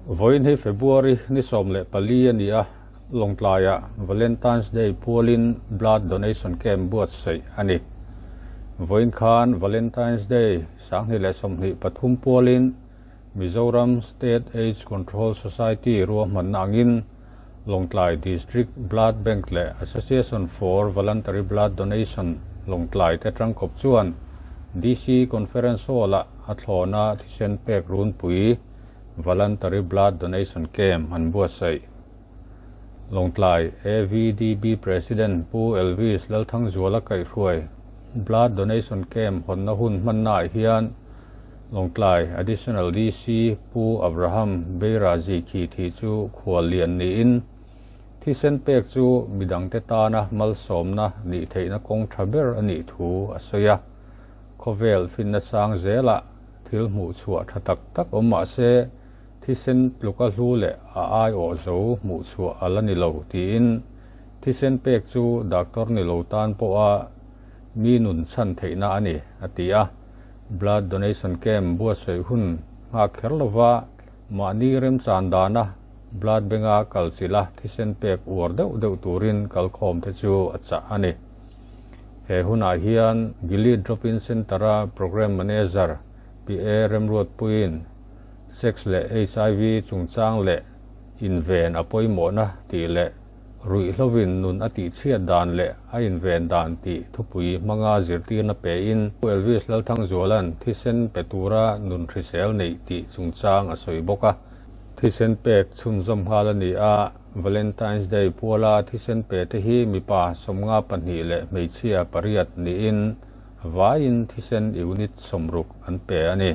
Vawiin hi February ni 14 a ni a, Lawngtlaiah Valentine's Day pualin Blood Donation Camp buatsaih a ni. Vawiin khan Valentine's Day 2023 pualin Mizoram State Aids Control Society ruahmanna angin Lawngtlai District Blood Bank leh Association for Voluntary Blood Donation Lawngtlai te tangkawp chuan DC Conference Hall-ah a thlawna thisen pek runpui Voluntary Blood Donation Camp an buatsaih. Lawngtlai AVDB President Pu Elvis Lalthangzuala kaihhruai Blood Donation Camp hawnna hun hmannaah hian Lawngtlai Additional DC Pu Abraham Beirazi khi thi chu khual lian niin thisen pek chu midangte tana malsawmna nih theihna kawng tha ber a nih thu a sawi a. Khawvel finna sang zelah thil hmuh chhuah tha tak tak awm mah se thisen tluka hlu leh a aiawh zo hmuh chhuah a la ni lo tiin thisen pek chu doctor ni lo tan pawha mi nun chhan theihna a ni, a ti a. Blood Donation Camp buatsaih hun nghak kher lova mahni remchan dana Blood Bank-a kal chilha thisen pek uar deuh deuh turin kalkhawm te chu a chah a ni. He hunah hian Gilead Drop-in Centre-a Programme Manager PA Remruatpuiin Sex leh HIV chungchang leh inven a pawimawhna tih leh Ruihhlovin nun a tihchhiat dan leh a inven dan tih thupui hmanga zirtirna pein Pu Elvis Lalthangzuala'n thisen pe tura nun hrisel neih tih chungchang a sawi bawk a. Thisen pek chhunzawm nghal a ni a, Valentine's Day puala thisen pe te hi mipa 52 leh hmeichhia pariat niin vaiin thisen unit 60 an pe a ni.